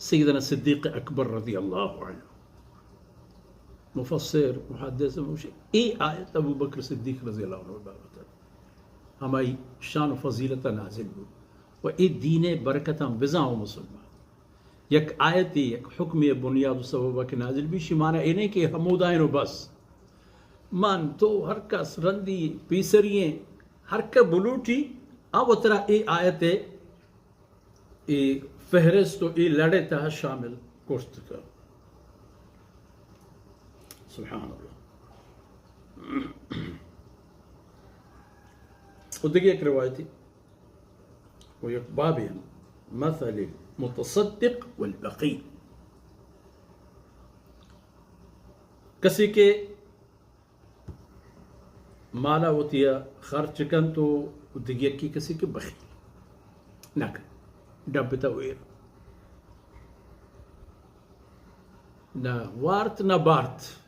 سیدنا صدیق اکبر رضی اللہ عنہ، مفسر، محدث، موشی، اے آیت ابو بکر صدیق رضی اللہ عنہ بابت ہمائی شان و فضیلت نازل بو و اے دین برکتاں بزاں و مسلمان، یک آیتے، یک حکمے بنیاد و سبب کہ نازل بی، شی معنی اے نہیں کہ ہمودائیں و بس۔ من، تو، ہر کس، رندی، پیسرییں، ہر کہ بلوٹی، آ وترا اے آیت اے فہرست و اے لڑے تہا شامل کرت کا۔ سبحان اللہ۔ و دگہ یک روایتی و یک بابی ہم، مثل المتصدق والبخیل۔ کسی کہ مالا وتیا خرچ کنت و دگہ یکی کسی کہ بخیل نہ کنت، ڈبتا و ایر، نہ وارت نہ بارت۔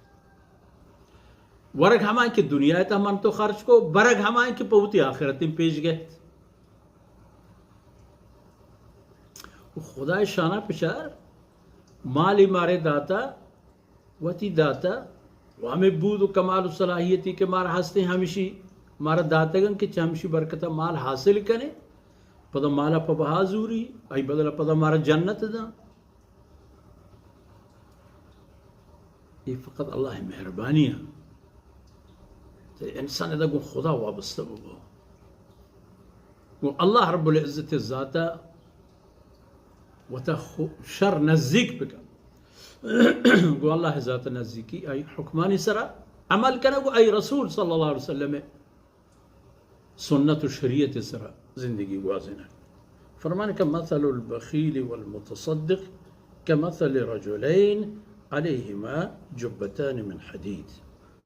ورگ ہمائیں کہ دنیا تا من تو خرچ کو، برگ ہمائیں کہ پہ وتی آخرت پیش گئت۔ و خدای شانہ پچار، مالی مارے داتا، وتی داتا، و ہمیں بود و کمال و صلاحیتی کہ مارا ہستیں ہمشی مارا داتگن کہ چہ ہمشی برکتا مال حاصل کنے، پدا مالا پہ بہا زوری، آئی بدلا پدا مارا جنت داں۔ اے فقط اللہ مہربانی ہے۔ تو انسان ادا گوں خدا وابستہ ببو۔ گوں اللہ رب العزت ذاتا وتا خو-، شر نزدیک بکن۔ گوں اللہ ذات نزدیکی آئی حکمانی سرا عمل کنگ و آئی رسول صلی اللہ علیہ وسلم سنت و شریعت سرا زندگی گوازینگ۔ فرمان کہ مثل البخیل والمتصدق كمثل رجلين عليهما جبتان من حديد۔